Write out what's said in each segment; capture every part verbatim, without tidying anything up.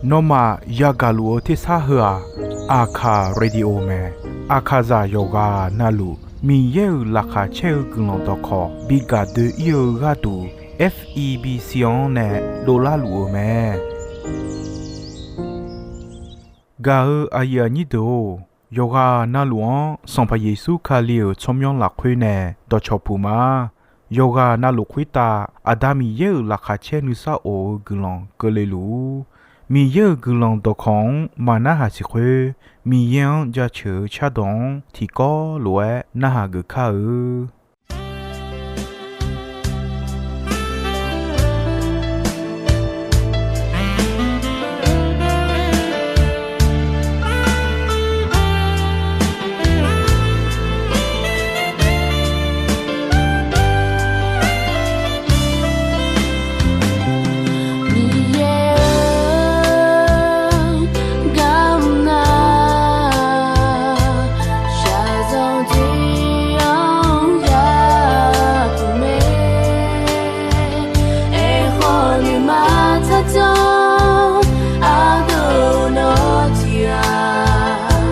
Nawmaf yagaq luf-eu tersar heu-aq, Aqkaq Radio mae. Aqkaqzaq yawqghaq navluf Miqyaer-euq laqkhaq caer-eu guiqlanq dawqkawq bi gaq doe-ir-eu gharduq, F E B C-anr nae dovlar luf-euq mae. Gaq-eu aqyuif aqnyir deuq-or, yawqghaq navluf-anr Sanqpaq Yeqsur Kali-euq tsawrmyanr lafkhoer nae dawqcawq puq ma. Yawqghaq navluf khoertav Aqda Miqyaer-euq laqkhaq caer nuisar of-eu guiqlanq keuvle luf-ur. Miqyaer-euq guiqlanq dawqkawq-anr maqnarhaq siq khoer, Miqyaer-anr jaceuq-eu cardawq-anr tiqkawv lof-aer narhaq geuf kar-eu. Miqyaer-or, garmr nar, shaqzanq tiq-anr yapuq mae. Aerkhawf nuima tsardzanr ardov nawr tiq-aq,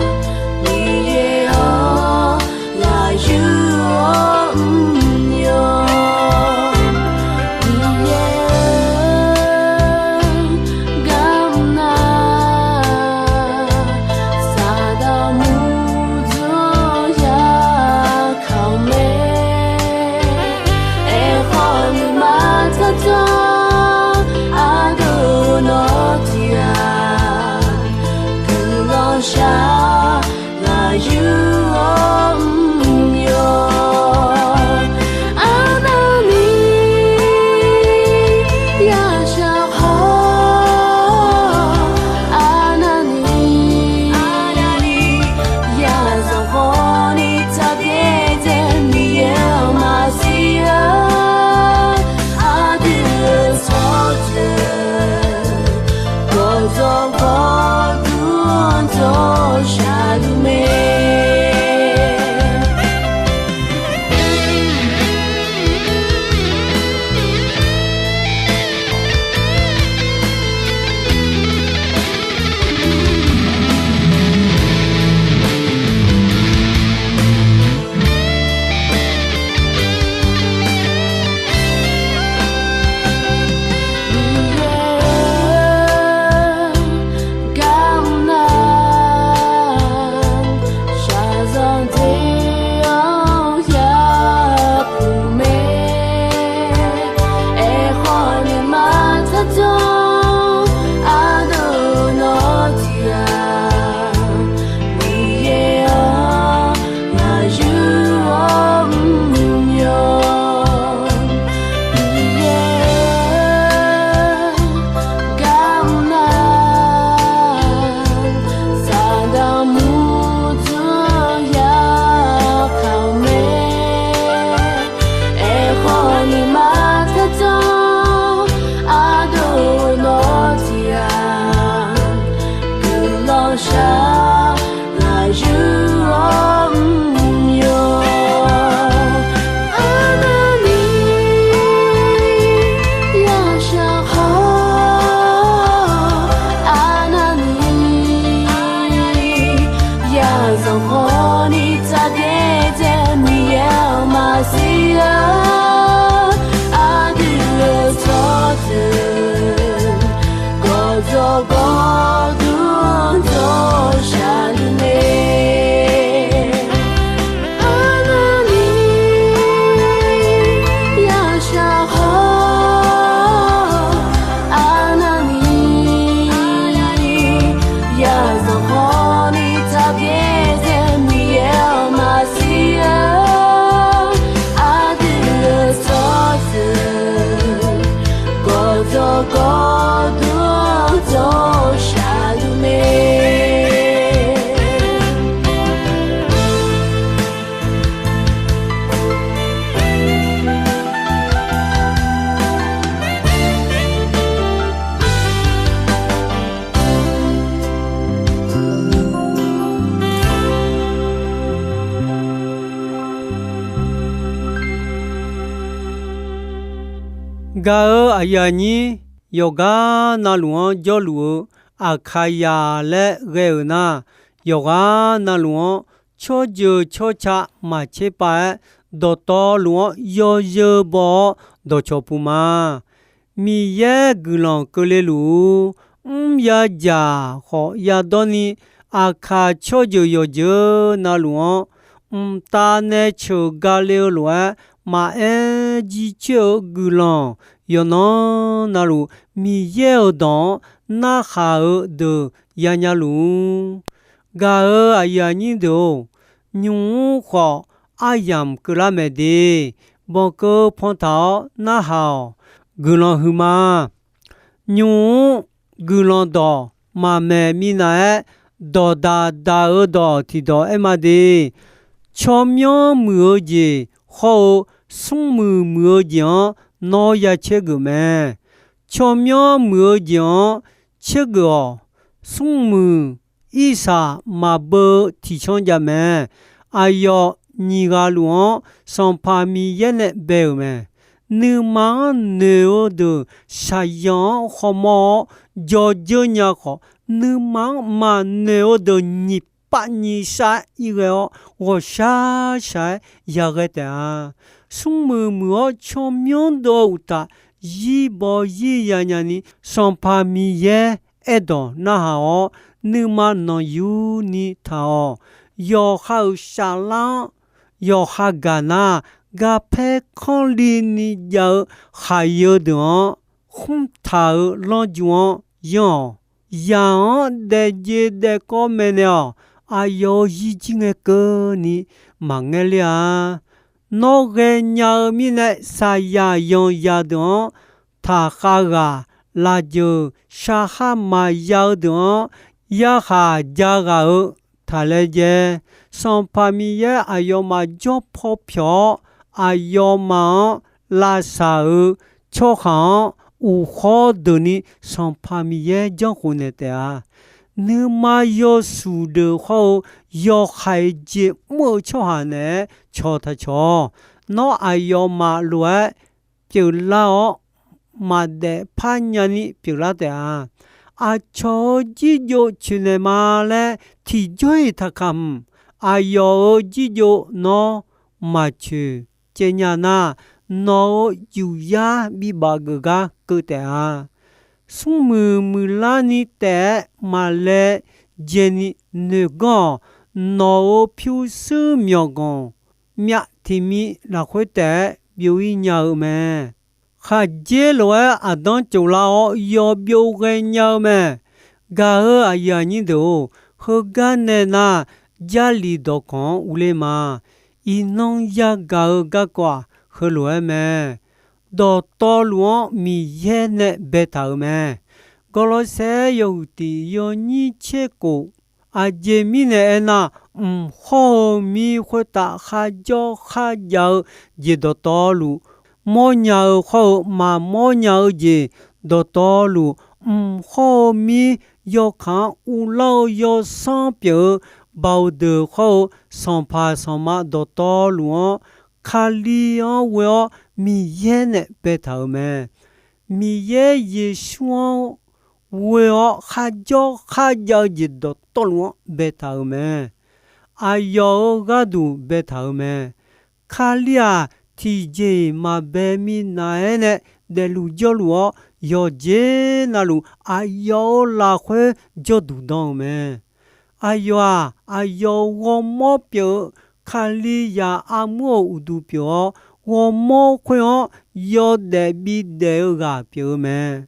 Miqyaer-or, lafyur-awr mr-awr, Miqyaer-or, garmr nar, Saqdaq murdzanr-anr yakaq-eu mae. Aerkhawf nuima tsardzanr ardov nawr tiq-aq, guiqlanq shar lafyur-awr mr-awr, arnavni yashaq khawf, arnavni yazanq khawfni tsaqbyaer dzae Miqyaer-anr maqsiq-a. Aqdui-euq tsawrjeuq gawqdzawq gawqdmr-anr dzawr shaqluf mae. Miqyaer-or, garmr nar, shaqzanq tiq-anr yapuq mae. Aerkhawf nuima tsardzanr ardov nawr tiq-aq, Miqyaer-or, lafyur-awr mr-awr, Miqyaer-or, garmr nar, Saqdaq murdzanr-anr yakaq-eu mae. Aerkhawf nuima tsardzanr ardov nawr tiq-aq, guiqlanq shar lafyur-awr mr-awr, arnavni yashaq khawf, arnavni yazanq khawfni tsaqbyaer dzae Miqyaer-anr maqsiq-a. Aqdui-euq tsawrjeuq gawqdzawq gawqdmr-anr dzawr shaqluf mae. Arnavni yashaq khawf, arnavni yazanq khawfni tsaqbyaer dzae Miqyaer-anr maqsiq-a. Aqdui-euq tsawrjeuq gawqdzawq gawqdmr-anr dzawr shaqluf mae. Gaq-eu aqyuif aqnyir, yawqgar navluf-anr jawrluf-eu Aqkaqyaq laer ghae-euq nar, yawqghaq navluf-anr tsawrjeuq tsawrca maqtser pav-aer, dawqtawvluf-anr yawzeu baw-awr dawqcawq puq ma. Miqyaer guiqlanq keuvle luf-ur. Mr yadzaq khawf yadawr ni, Aqkaq tsawrjeuq yawqjeuq navluf-anr, mqtav nae ceuq gale-eu lof-aer, maqaer jircoer-eu guiqlanq yawqnan navluf, Miqyaer-euq dawq-anr narhaq-eu deuq yanya luf-ur. Gaq-euq aqyuif aqnyir deuq-or, nymq-mr khawf aryamq keuvlar mae de. Banqkeuv pantaq-awr narhaq-awq. Guiqlanq huiqma. Nymq-mr guiqlanq dawq maqmaeq minav-aer, dawqdaq daq-eu dawq tiqdawq aer ma de. Tsawrmyanr muiq-eu jeq hawr-eu, smrmuiq muiq-eu jeq-anr nawr ya caer geuf mae. Tsawrmyanr muiq-eu jeq-anr caer geuf-awq. Smrmuiq irsaq maqbeu-eu tiqcanr jav mae. Aqyawf nyiq ghaq luf-anr Sanqpaq Miqyaer nae bae-euq mae. Nuima-anr noeq-eu deuq shaqzanq-anr khawmawr-awr jawrdzeur nya khawf, nuima-anr maqnoeq-eu deuq nyiq pav nyiq shav-aer ir ghae-awr, ghawqshaq shaq-aer yaghae taef-a. Smrmuiq muiq-awr tsawrmyanr dov-eu uqtaf, zir baw zir yanya ni Sanqpaq Miqyaer aerdawq narhaq-awr, nuima nanqyur ni taq-awq. Yawqha-euq saflar-anr yawqha gaq nar, garpaer kanrli ni jav-eu khaqyeu deuq-anr, khmr taq-euq lanrju-anr yanr-awq. Yaq-anr daef jeq daef kawv maeqnaeq-awq. Aqyawf-euq zir jir ngae keuvni maqngaer ler-a. Nawr ghaenya-eu mirnae, saqyaq yanqzaq deuq-anr taqkhav ghaq, lafjeuq sharkhar maqya-eu deuq-anr yarkhaq ja ghaq-eu taq laejae. Sanqpaq Miqyaer aqyawfmaf jawr paw pyawq-awr, aqyawfmaf-anr lavsaq-euq tsawrhaq-anr uqkhawr deuq ni Sanqpaq Miqyaer janrkhof naeq taef-a. Nuima yawshuif deuq hawr-eu yawhaiq jeq mr-eu tsawrhaq naeq-aer cawq taq cawq-awq. Nawr aqyawfmaf lof-aer pyeuflar-awr, maqdaef par nyani pyeuflar taef-a. Aqcawq-euq jirjov coeqnaeq ma laer tiqjawr-iq taqkaq hmq. Aqyawf-euq jirjov nawr maqcoeq caev nya nar, nawq-euq yuf yar bibaf geuf gar keuv taef-a. Smrmuiq muiqlar ni taef-aer maqlae jae ni noeqganr-awq. Nawq-euq pyurshuir myawqganq myav tiq mi lafkhoer taef-aer byov-ir nya-eu mae. Khaqdzer lof-aer aqdanr cof lar-awr yawbyov ghaenya-eu mae. Gaq-euq aqyuif aqnyir deuq-or, heugar nae nar, Jarlif dawqkawq-anr urler ma. Iqnan yagaq-eu garkawv-aq, heulof-aer mae. Dawqtawvluf-anr Miqyaer nae baetaq-euq mae. Gawrlawrsaer yawhuiq tiq yawnyir tser kof, aqjeq mirnae aernar, mq hawr-eu mir khoertav kharjawr kharjav-eu jeq dawqtawvluf, mawrnya-eu hawr-eu maqmawr nya-eu jeq dawqtawvluf, mq hawr-eu mir yawkaq-anr uvlanr-eu yawsanr pyeuf-eu baoq deuq hawr-eu sanqpaq sanqma dawqtawvluf-anr, Kali-anr ghoe-awr Miqyaer nae baetaq-euq mae. Miqyaer Yeqsur-anr ghoe-awr kharjawr kharjav-eu jeq dawqtawvluf-anr baetaq-euq mae. Aqyawf-euq gharduq baetaq-euq mae. Kali-aq, tiqjeq-iq maqbae minav-aer nae daefluf jawrluf-awr, yawqjeq navluf aqyawf-euq lafkhoer jawrduq dan-eu mae. Aqyawf-aq, aqyawf-euq ghawrmawr pyeuf-eu Kalizaq armur-euq uqduq pyeuf-awr, ghawrmawr khoer-anr yawdaef bidaef-eu ghaq pyeuf-eu mae.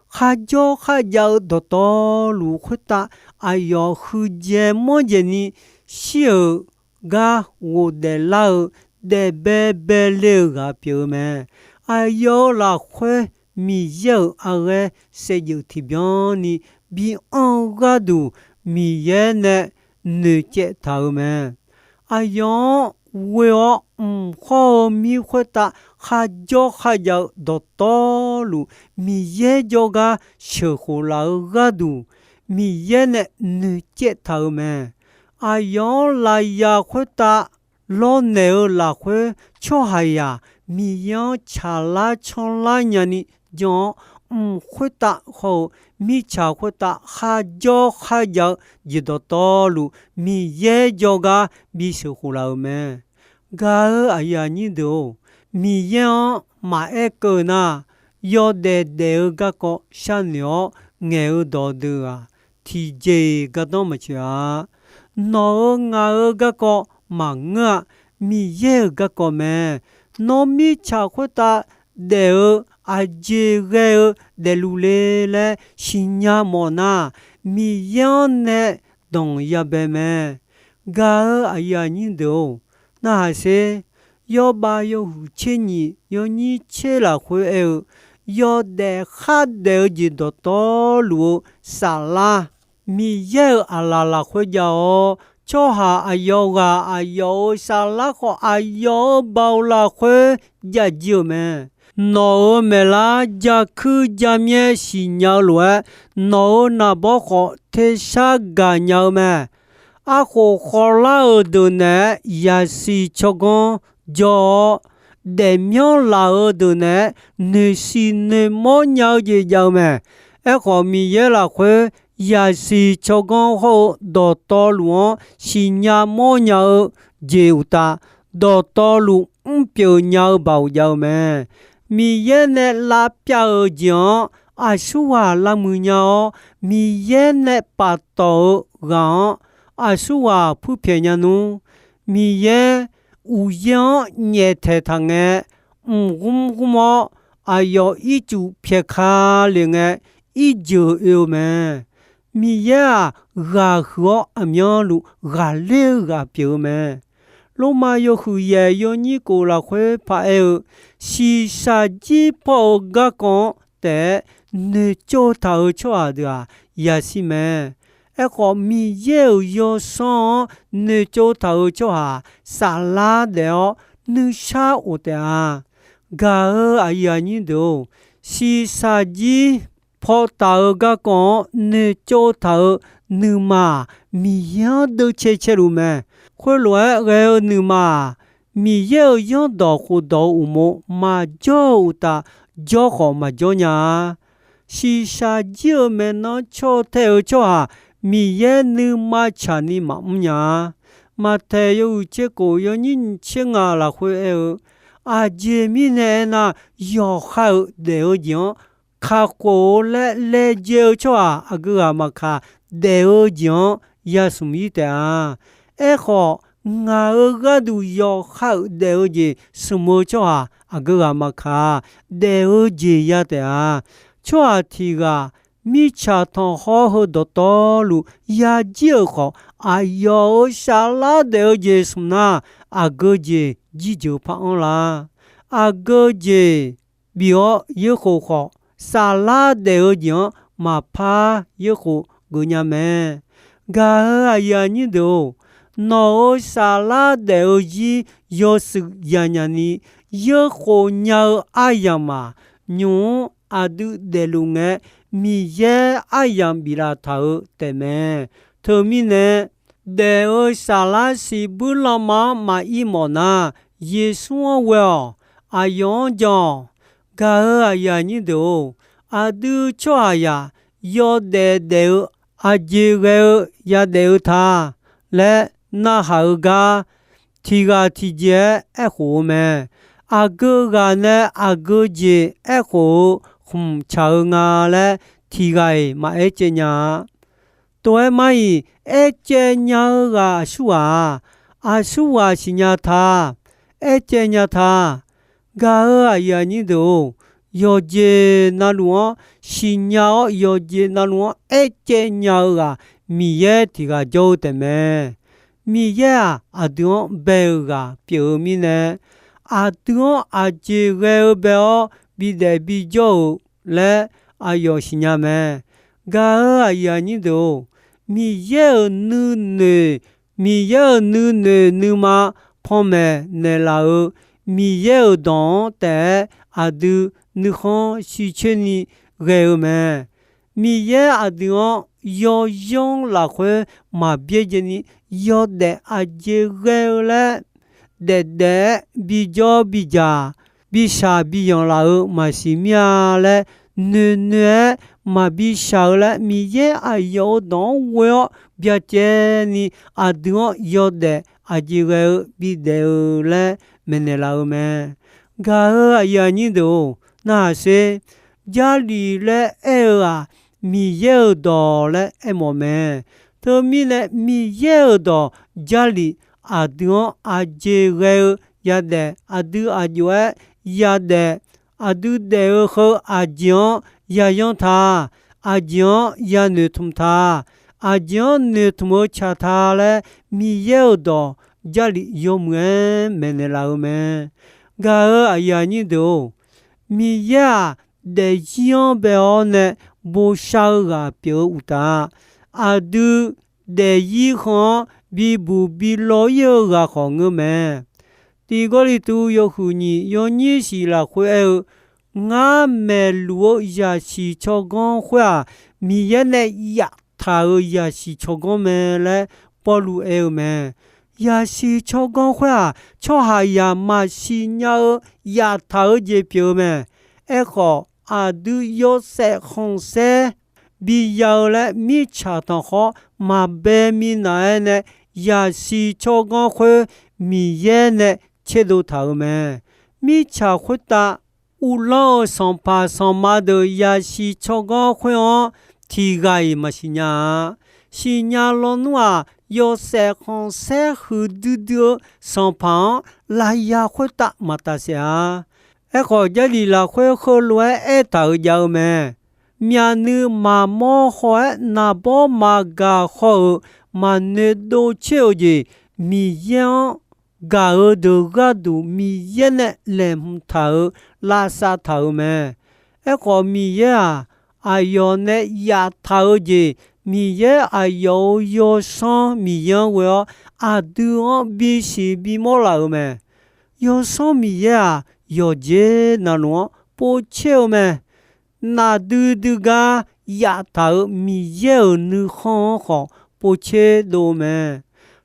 Kharjawr kharjav-eu dawqtawvluf khoertav aqyawf huiqdzaeq manrdzaeq ni shir-euq gar ghofdaef lar-eu daefbae bae le-euq ghaq pyeuf-eu mae. Aqyawf-euq lafkhoer Miqyaer-euq arghaer saevdzeuf tiqbyan ni bi anr-eu gharduq Miqyaer nae noeqcaev taq-euq mae. Aqyawf-anr ghoe-awr mq hawr-eu mir khoertav kharjawr kharjav-eu dawqtawvluf Miqyaer jawrgar sheuqkhof laf-eu gharduq Miqyaer nae noeqcaev taq-euq mae. Aqyawf-anr lafyaq khoertav lawrnaeq-eu lafkhoer tsawrhaqzaq Miqyaer-anr tsaqlar canrlar nyani jan-awr mq khoertav haw-eu mirtsaq khoertav kharjawr kharjav-eu jeq dawqtawvluf Miqyaer jawrgar bisheuq khof laf-euq mae. Gaq-euq aqyuif aqnyir deuq-or, Miqyaer-anr maqaer keuv nar, yawdaef daef-eu garkawv sharnoeq-awr ngaeq-eu dawqdeuq-aq, tiqjeq-iq gardanr maqtsoeq-a. Nawq-euq ngaq-euq garkawv maqngeur-a. Miqyaer-euq garkawv mae. Nawr mirtsaq khoertav daef-eu aqjeq ghae-eu daefluf le laer siqnya mawf nar, Miqyaer-anr nae danq yabae mae. Gaq-euq aqyuif aqnyir deuq-or, narhaq sher. Yawrbav yawhuiq tser nyiq yawnyir tser lafkhoer aer-eu, yawdaef khardaef-eu jeq dawqtawvluf-eu saflar, Miqyaer-euq aqlaf lafkhoer jav-awr, tsawrhaq aqyawf ghaq aqyawf-euq saflar khawf aqyawf-euq baoq lafkhoer jav jir-eu mae. Nawq-euq maeqlar jakuir jamyaer siqnya-eu lof-aer, nawq-euq naqbawr khawf tersar gaqnya-eu mae. Arkhof khawvlar-euq deuq naeq-aer yasiq tsawrganr jawr-awr, daefmyanr laf-euq deuq naeq-aer noeqsiq noeqmawr nya-eu jeq jav-eu mae. Aerkhawf, Miqyaer lafkhoer yasiq tsawrganr hawr-eu dawqtawvluf-anr siqnya mawrnya-eu jeq uqtaf, dawqtawvluf mrpyeuf nya-eu baoq jav-eu mae. Miqyaer nae lavpyav-euq jeq-anr aqsurghaq lavmuiq nya-awr, Miqyaer nae paftawf-eu ghaq-anr aqsurghaq puirpyaeq nya nmr. Miqyaer uqyaer-anr nyaeftaeq taq ngae, mq gmr gmr-awr aqyawf ircuf pyaeq ka le ngae, irjeuq oe-eu mae. Miqyaer-aq, ghaq huiq-awr aqmyanluf ghaqler-eu ghaq pyeuf-eu mae. Lormav yawhuiq yaeq yawnyir kof lafkhoer paq-aer-eu, shiqshaq jir paw-eu garkawv-anr taef-aer noeqtsov taq-euq tsawrhaq deuq-aq, yashir mae. Aerkhawf, Miqyaer-euq yawsanr-anr noeqtsov taq-euq tsawrhaq saflar daef-awr nuishar of taef-a. Gaq-euq aqyuif aqnyir deuq-or, shiqshaq jir paw taq-euq garkawv-anr noeqtsov taq-euq nuima-aq, Miqyaer-anr deuvcae caeluf mae. Khoerlof-aer ghae-eu nuima-aq, Miqyaer-euq zanrdawq khofdawq-eu uqmov maqjawr-eu uqtaf, jawr khawf maqjawr nya-a. Shiqshaq jir-euq maeqnan caw tae-eu tsawrhaq Miqyaer nuima tsaqni maqmr nya-a. Maqtaeq yawhuiq tser kof yawnyir nyiq tser ngaq lafkhoer aer-eu, aqjeq mirnae aernar, yawqha-euq daef-eu jeq-anr kakhof-eu laer laejae-eu tsawrhaq aqgeu ghaq maqkaq, daef-eu jeq-anr yasmq ir taef-a. Aerkhawf, ngaq-euq gharduq yawqha-euq daef-eu jeq smq-eu tsawrhaq aqgeu ghaq maqkaq, daef-eu jeq ya taef-a. Tsawrhaq tiq ghaq mirtsaq tanqkhawr heu dawqtawvluf yajir-euq khawf, aqyawf-euq saflar daef-eu jeq smq nar, aqgeu jeq jirjeuq par anr la. Aqgeu jeq bif-awr yoerkhof khawf, saflar daef-eu jeq-anr maqpar yoerkhof geufnya mae. Gaq-euq aqyuif aqnyir deuq-or, nawq-euq saflar daef-eu zir yawshuif yanya ni yoerkhof nya-eu aryamq-aq, nymq-mr aqdui daefluf ngae, Miqyaer aryamq biflaf taq-eu taefmae. Teumirnae, daef-eu saflar siqbuir lanma-anr maqir mawf nar, Yeqsur-anr ghoe-awq. Aqyawf-anr jan-awq. Gaq-euq aqyuif aqnyir deuq-or, aqdui tsawrhaqzaq yawdaef daef-eu aqjeq ghae-eu yadaef-eu ta laer narhaq-eu gar, tiq ghaq tiqjeq-aer aerkhof-eu mae. Aqgeu ghaq nae aqgeu jeq aerkhof-eu khmq tsaq-eu nga laer, tiq ghaq-iq maqaer caev nya-a. Tov-aer mar-iq, aer caev nya-eu ghaq aqsurghaq-aq, aqsurghaq siqnya ta, aer caev nya ta. Gaq-euq aqyuif aqnyir deuq-or, yawqjeq navluf-anr siqnya-awr, yawqjeq navluf-anr aer caev nya-eu ghaq Miqyaer tiq ghaq jawr-eu taefmae. Miqyaer-aq, aqdui-anr bae-eu ghaq pyeuf-eu mirnae, aqdui-anr aqjeq ghae-eu bae-awr bidaef bijawr-euq laer aqyawf siqnya mae. Gaq-euq aqyuif aqnyir deuq-or, Miqyaer-euq nuinoeq, Miqyaer-euq nuinoeq nuima panmaeq naeqlaf-euq Miqyaer-euq dawq-anr taef-aer aqdui nuikhanr shuicoer ni ghae-eu mae. Miqyaer aqdui-anr yawzanr lafkhoer maqbyaerdzae ni, yawdaef aqjeq ghae-eu laer daefdaef-aer bijawr bidzaq, bishaq biyanq laf-euq maqsiq mir-a laer noeqnoeq-aer maqbi shaq-eu laer, Miqyaer aqyawf-euq dawq-anr ghoe-awr byacaevni aqdui-anr yawdaef aqjeq ghae-eu bidaef-eu laer maeqnaeq laf-eu mae. Gaq-euq aqyuif aqnyir deuq-or, narhaq sher. Jarlif laer aer-eu-aq, Miqyaer-euq dawq laer aermawf mae. Teumirnae, Miqyaer-euq dawq Jarlif aqdui-anr aqjeq ghae-eu yadaef, aqdui aqjox-aer yadaef, aqdui daef-eu heu aqjeq-anr yayanr ta, aqjeq-anr yanoeqtmq ta, aqjeq-anr noeqtmq-eu tsaq ta laer, Miqyaer-euq dawq Jarlif yawmuiq-aer maeqnaeq laf-eu mae. Gaq-euq aqyuif aqnyir deuq-or, Miqyaer-aq, daefzir-anr bae-awr nae boshar-eu ghaq pyeuf-eu uqtaf, aqdui daefzir heu-anr bibuq bi law ir-eu ghaq khawf ngeur mae. Tiq Gawrliqtu yawhuiq nyiq yawnyir shiq lafkhoer aer-eu, Ngar maeqluf-eu zaqsiq tsawrganr khoer-aq, Miqyaer nae yaftaq-euq zaqsiq tsawrganr mae laer Pawrluv aer-eu mae. Zaqsiq tsawrganr khoer-aq, tsawrhaqzaq maqsiq nya-eu yaftaq-eu jeq pyeuf-eu mae. Aerkhawf, aqdui yawshaef khanqsaer biya-eu laer mirtsaq tanqkhawr maqbae minav-aer nae, zaqsiq tsawrganr khoer Miqyaer nae tserdov taq-euq mae. Mirtsaq khoertav uvlanr-eu sanqpaq sanqma deuq zaqsiq tsawrganr khoer-anr tiq ghaq-iq maqsiq nya-a. Siqnya lawnmr-aq, yawshaef khanqsaer huiqdui dui-eu sanqpaq-anr lavya khoertav maqtaf saef-a. Aerkhawf, Jarlif lafkhoer heulof-aer aertaq-euq jav-eu mae. Myavnuiv maqmawr haw-aer naqbawr maqgaq haw-euq maqnoeq dov coer-eu jeq, Miqyaer-anr gaq-eu deuq gharduq Miqyaer nae laeqhmq taq-euq lavsav taq-euq mae. Aerkhawf, Miqyaer-aq, aqyawf nae yaftaq-eu jeq, Miqyaer aqyawf-euq Yawsanr Miqyaer-anr ghoe-awr, aqdui-anr bisiq bimawr laf-euq mae. Yawsanr Miqyaer-aq, yawqjeq navluf-anr povtser-eu mae. Nafdui dui gar yaftaq-euq Miqyaer-euq nuikhanr-anr khawf povtser dov-eu mae.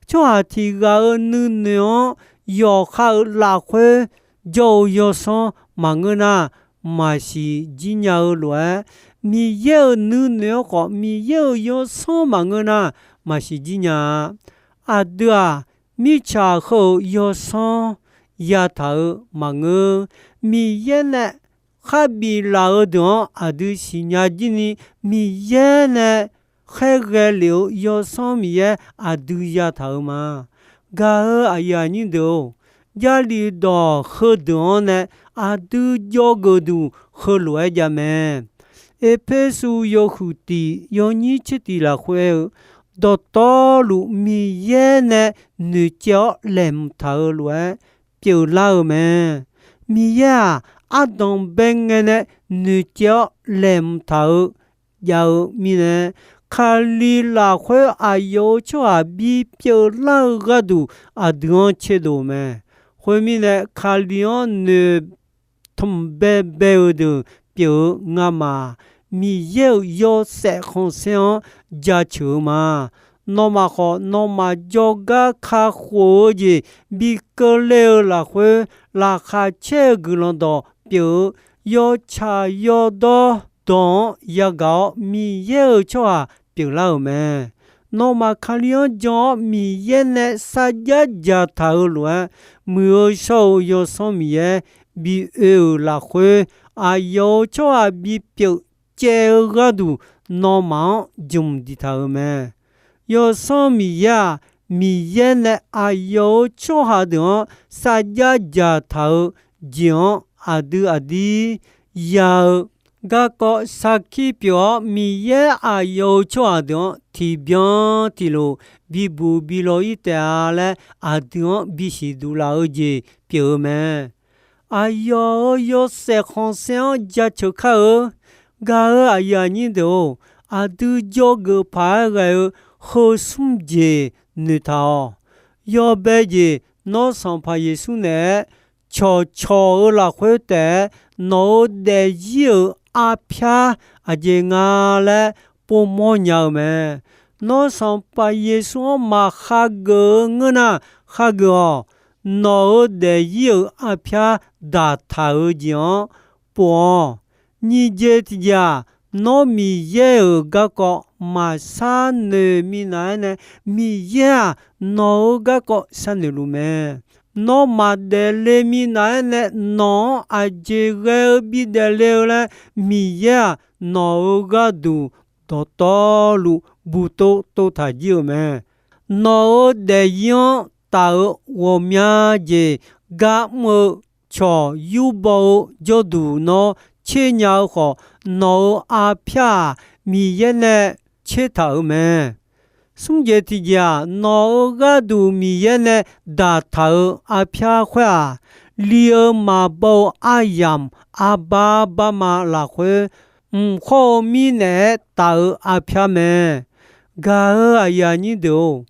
Tsawrhaq tiq ghaq-euq nuinoeq-anr yawqha-euq lafkhoer jawr-eu yawsanr maqngeur nar, maqsiq jir nya-eu lof-aer, Miqyaer-euq nuinoeq-anr khawf Miqyaer-euq yawsanr maqngeur nar, maqsiq jir nya-a. Aqdui-aq, mirtsaq heu-euq yawsanr yataq-euq maqngeur. Miqyaer nae khar biflaf-eu deuq-anr aqdui siqnya jir ni, Miqyaer nae khaerghae lef-eu Yawsanr Miqyaer aqdui yataq-euq ma. Gaq-euq aqyuif aqnyir deuq-or, Jarlif dawq heudeuq-anr nae aqdui jawrgeuf duq heulof-aer jav mae. Erpersu yawhuiq tiq yawnyir tser tiq lafkhoer aer-eu, dawqtawvluf Miqyaer nae noeqcaev-awr laeqhmq taq-eu lof-aer pyeuflar-eu mae. Miqyaer-aq, ardanq bae ngae nae noeqcaev-awr laeqhmq taq-eu jav-eu mirnae, Kali lafkhoer aqyawf-euq tsawrhaq bipyeuf lar-eu gharduq aqdui-anr tserdov-eu mae. Khoermirnae, Kali-anr noeqtmq baebae-euq deuq pyeuf-eu ngamaf, Miqyaer-euq yawshaef khanqsaer-anr jaceuq-eu ma. Nawmaf khawf, nawmaf jawrgar kakhof-eu jeq bi keuvle-eu lafkhoer, laqkhaq caer-eu guiqlanq dawq pyeuf-eu, yawtsaq yawdawr dawq-anr yagaq-awr Miqyaer-euq tsawrhaq pyeuflar-euq mae. Nawmaf Kali-anr jan-awr Miqyaer nae sarjax dzaqtaq-eu lof-aer, muiq-eu shawr-eu Yawsanr Miqyaer bi oe-euq lafkhoer, aqyawf-euq tsawrhaq bipyeuf caev-eu gharduq nawmaf-anr jmq diqtaq-euq mae. Yawsanr Miqyaer-aq, Miqyaer nae aqyawf-euq tsawrhaq deuq-anr sarjax dzaqtaq-eu jeq-anr aqdui aqdir ya-eu garkawv sarkir pyeuf-awr, Miqyaer aqyawf-euq tsawrhaq deuq-anr tiqbyan tiqlof bibuq bi law ir taef-a laer aqdui-anr bisiq duq laf-eu jeq pyeuf-eu mae. Aqyawf-euq yawshaef khanqsaer-anr jaceuq kar-eu. Gaq-euq aqyuif aqnyir deuq-or, aqdui jawrgeuf paq-aer ghae-eu heu smr jeq noeqtaq-awq. Yawbae jeq, nawr Sanqpaq Yeqsur naeq-aer cawqcawq-eu lafkhoer taef-aer nawq-euq daefzir-euq arpyar aqjeq nga laer povmawr nya-eu mae. Nawr Sanqpaq Yeqsur-anr maqkhageuf-eu ngeur nar, khageuf-awq. Nawq-euq daefzir-euq arpyar daqtaq-eu jeq-anr pov-awq. Nyiq jeq tiqjeq-aq, nawr Miqyaer-euq garkawv maqshar noeq minav-aer nae, Miqyaer-aq, nawq-euq garkawv sharnoeq luf mae. Nawr maqdaef le minav-aer nae, nawq-anr aqjeq ghae-eu bidaef le-eu laer, Miqyaer-aq, nawq-euq gharduq dawqtawvluf buqtov tov taq jir-euq mae. Nawq-euq daefzir-anr taf-eu ghawqmya jeq gar mr-eu cawq yurbaw-eu jawrduq nawr tser nya-eu khawf, nawq-euq arpyar-aq, Miqyaer nae tser taq-euq mae. Smr jeq tiqjeq-aq, nawq-euq gharduq Miqyaer nae daqtaq-euq arpyar khoer-aq, li-eu maqbaw-eu aryamq arbar barma lafkhoer, mq khawr-eu mirnae-aer taf-eu arpyar mae. Gaq-euq aqyuif aqnyir deuq-or,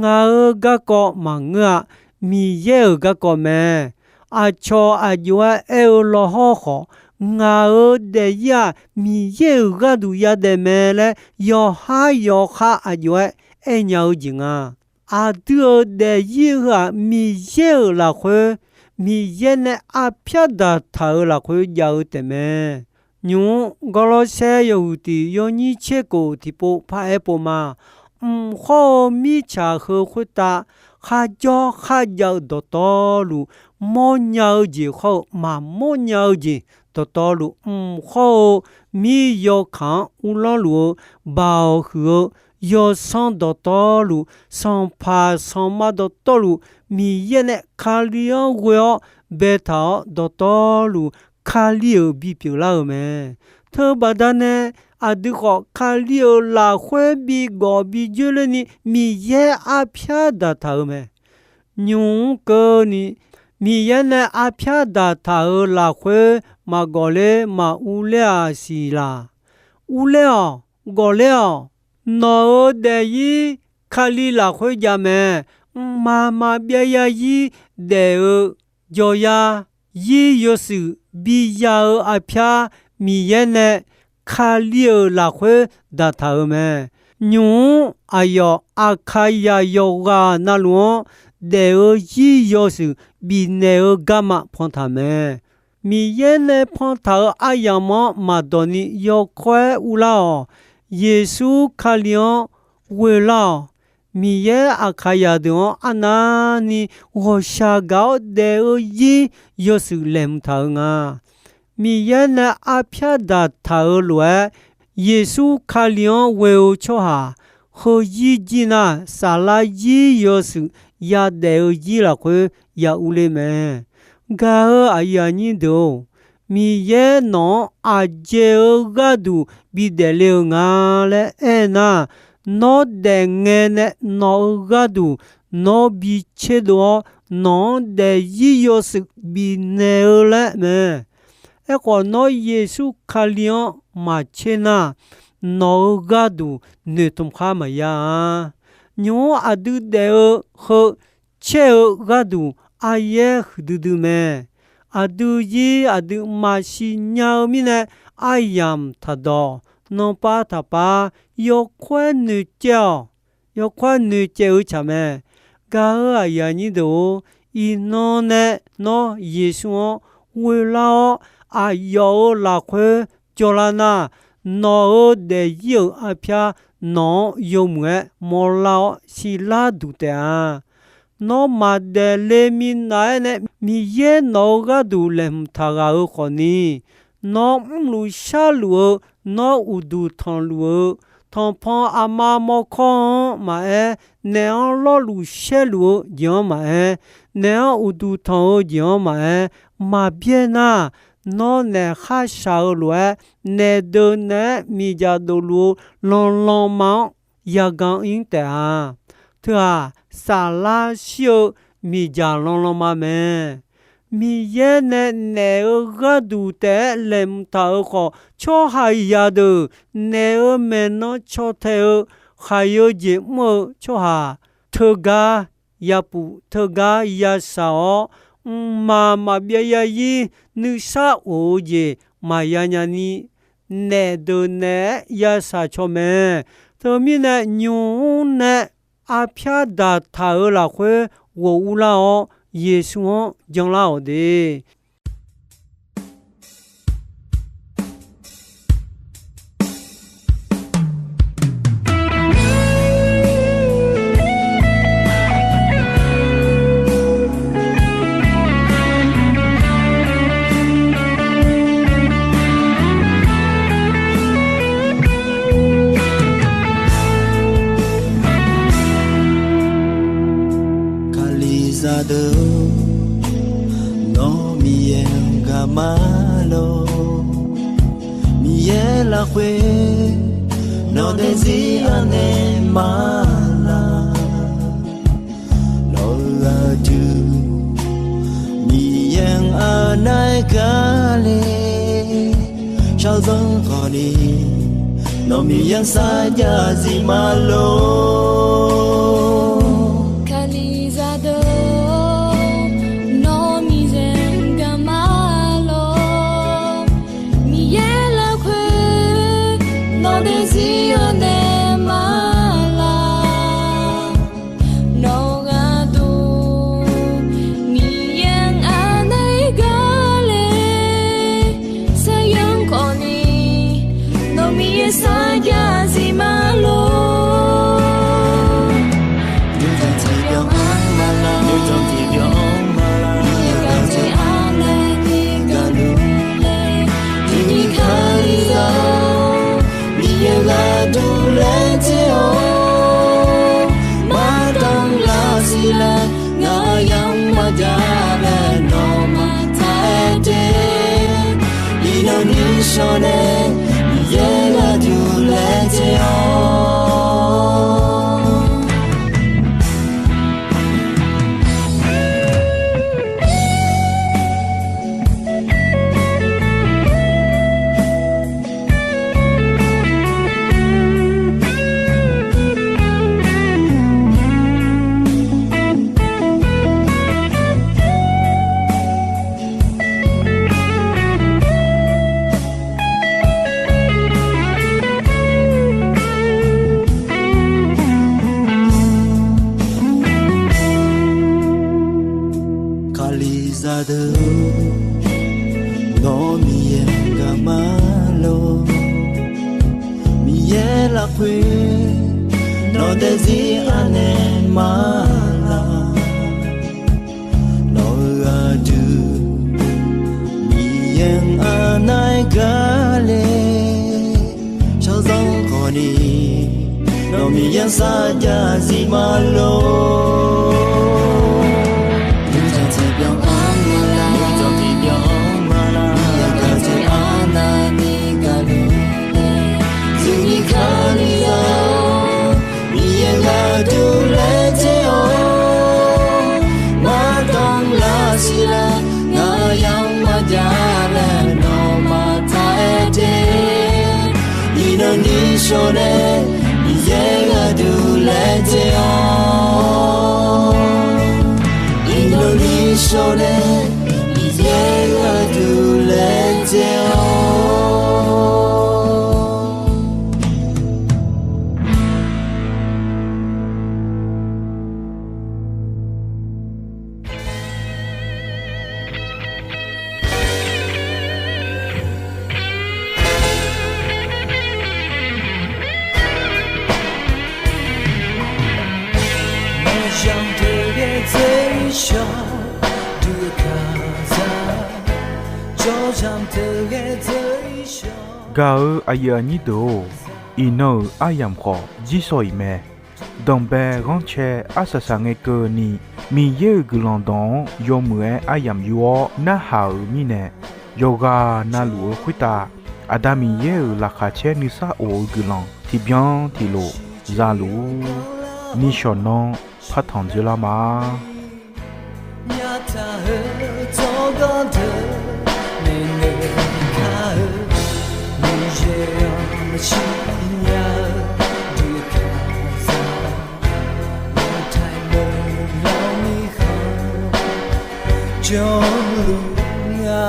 ngaq-euq garkawv maqngeur-a. Miqyaer-euq garkawv mae. Aqcawq aqjox-aer aer-eu lawhawr khawf, ngaq-euq daefzir-aq, Miqyaer-euq gharduq yadaef mae laer, yawqhar yawqha aqjox-aer aernya-eu jeq nga. Aqdui-euq daefzir heu-aq, Miqyaer-euq lafkhoer, Miqyaer nae arpyar daqtaq-euq lafkhoer jav-eu taefmae. Nymq-mr Gawrlawrsaer yawhuiq tiq yawnyir tser kof tiqpov paraer pov ma. Mq khawr-eu mirtsaq heu khoertav kharjawr kharjav-eu dawqtawvluf, mawrnya-eu jeq khawr-eu maqmawr nya-eu jeq dawqtawvluf, mq khawr-eu mir yawkaq-anr uvlanr luf-eu, baoq huiq-eu yawsanr dawqtawvluf, sanqpaq sanqma dawqtawvluf, Miqyaer nae Kali-anr ghoe-awr baetaq-awr dawqtawvluf, Kali-euq bipyeuf lar-euq mae. Teubaqda nae aqdui khawf Kali-euq lafkhoer bigawf bijoer lerni Miqyaer arpyar daqtaq-euq mae. Nymq-mr keuvni, Miqyaer nae arpyar daqtaq-euq lafkhoer maqgawf ler maqur ler-aq siq laq? Ur ler-awq, gawf ler-awq. Nawq-euq daefzir Kali lafkhoer jav mae. Mqmaq maqbyav yarzir daef-eu jawryar, zir yawshuif biya-eu arpyar Miqyaer nae Kali-euq lafkhoer daqtaq-euq mae. Nymq-mr aqyawf Aqkaqzaq yawqghaq navluf-anr daef-eu zir yawshuif bifnaeq-eu garma pantaq mae. Miqyaer nae pantaq-euq aryamq-anr maqdawq ni yawkawr-aer urlar-awq. Yeqsur Kali-anr ghoelar-awq. Miqyaer Aqkaqzaq deuq-anr arnavni ghawqshaq gaq-awr daef-eu zir yawshuif laeqhmq taq-eu nga. Miqyaer nae arpyar daqtaq-euq lof-aer, Yeqsur Kali-anr ghoe-eu tsawrhaq heuzir jir nar, saflar zir yawshuif yadaef-eu zir lafkhoer ya urler mae. Gaq-euq aqyuif aqnyir deuq-or, Miqyaer nawq-anr aqjeq-eu gharduq bidaef le-eu nga laer aernar, nawr daefngae nae nawq-euq gharduq nawr bi tserdov-awr, nawq-anr daefzir yawshuif bifnaeq-eu laer mae. Aerkhawf, nawr Yeqsur Kali-anr maqtser nar, nawq-euq gharduq noeqtmq khar maqya-a. Nymq-mr aqdui daef-eu heu caer-eu gharduq aryaer huiqdui dui mae. Aqdui zir aqdui maqsiq nya-eu mirnae, aryamq taqdawq, nanpav taqpav, yawkawr-aer noeqcaev-awq. Yawkawr-aer noeqcaev-eu tsaq mae. Gaq-euq aqyuif aqnyir deuq-or, iqnan nae nawr Yeqsur-anr ghoelar-awr, aqyawf-euq lafkhoer jawrlar nar, nawq-euq daefzir-euq arpyar nawq-anr yawmuiq-aer mawrlar-awr siqlar duq taef-a. Nawr maqdaef le minav-aer nae Miqyaer nawq-euq gharduq laeqhmq taq ghaq-eu khawfni, nawr mrluf sharluf-eu, nawr uqduq tanqluf-eu, tanqpanq aqma mawrkawr-anr maqaer, naef-anr lawrluf shaerluf-eu jeq-anr maqaer, naef-anr uqduq tanq-eu jeq-anr maqaer, maqbyaer nar, nawr naef kharshaq-eu lof-aer, naef deuq naeq-aer miqdzaq dofluf-eu lanlanma-anr yagan ir taef-a. Teu-aq, saflar shir-eu miqdzaq lanlanma mae. Miqyaer nae naef-euq gharduq taef-aer laeqhmq taq-euq khawf, tsawrhaqzaq deuq naef-euq maeqnan caw tae-eu khaq-eu jeq mr-eu tsawrhaq teugar yapuf teugar yashaq-awr, mqmaq maqbyav yarzir nuisar of-eu jeq maqya nyani, naef deuq naeq-aer yashaq caw mae. Teumirnae nymq-mr nae arpyar daqtaq-euq lafkhoer ghof urlar-awr, Yeqsur-anr janlar-awq de. Kalizaq deuq-or, nawr Miqyaer-anr gaq ma lor. Miqyaer lafkhoer nawq daefzir anaeq ma laq. Nawq-eu aqdui Miqyaer-anr anaeq gar le. Shaqzanr khawfni nawq Miqyaer-anr sarjax zif ma lor. Kalizaq deuq-or, nawr Miqyaer-anr gaq ma lor. Miqyaer lafkhoer nawq daefzir anaeq ma laq. Nawq-eu aqdui Miqyaer-anr anaeq gar le. Shaqzanr khawfni nawq Miqyaer sarjax zif ma lor. Yawdzanq tiqbyan-anr ma laq, yawdzanq tiqbyan-anr ma laq. Miqyaer gaqdzae arnaeq ni gaqluf laer, iqnyir Kalizaq-or, Miqyaer gharduq laejae-awr, mardanr lar siq laer, ngaq yamq maqjav laer nawmaf taq-aer de. Iqnan nishawr nae Miqyaer gharduq laejae-awr. Kalizaq deuq-or, nawr Miqyaer-anr gaq ma lor. Miqyaer lafkhoer nawq daefzir anaeq ma laq. Nawq-eu aqdui Miqyaer-anr anaeq gar le. Shaqzanr khawfni nawq Miqyaer-anr sarjax zif ma lor. Yawdzanq tiqbyan-anr ma laq, yawdzanq tiqbyan-anr ma laq. Miqyaer gaqdzae arnaeq ni gaqluf laer, iqnyir Kalizaq-or, Miqyaer gharduq laejae-awr, mardanr lar siq laer, ngaq yamq maqjav laer nawmaf taq-aer de. Iqnan nishawr nae Miqyaer gharduq laejae-awr. Iqnan nishawr nae Miqyaer gharduq laejae-awr. Gaq-eu aqyuif aqnyir deuq-or, iqnan-euq aryamq khawf jirsawq iq mae. Danqbae ghanrcae arsaq saqngae keuvni, Miqyaer-euq guiqlanq dawq-anr yawmuiq-aer aryamq yur-awr narhaq-euq mirnae, yawqghaq navluf-eu khoertav Aqda Miqyaer-euq laqkhaq caer nuisar of-eu guiqlanq tiqbyan tiqlof zaluf-ur. Nishawq nanr partanq dzoerlar ma. Nyataq-eu tsawrganr deuq maeqnaeq kar-eu, Miqyaer-anr maqshir nya-eu dui kaqzaq, maqtaeq meuq lawr mirkhanq jawrluf nga.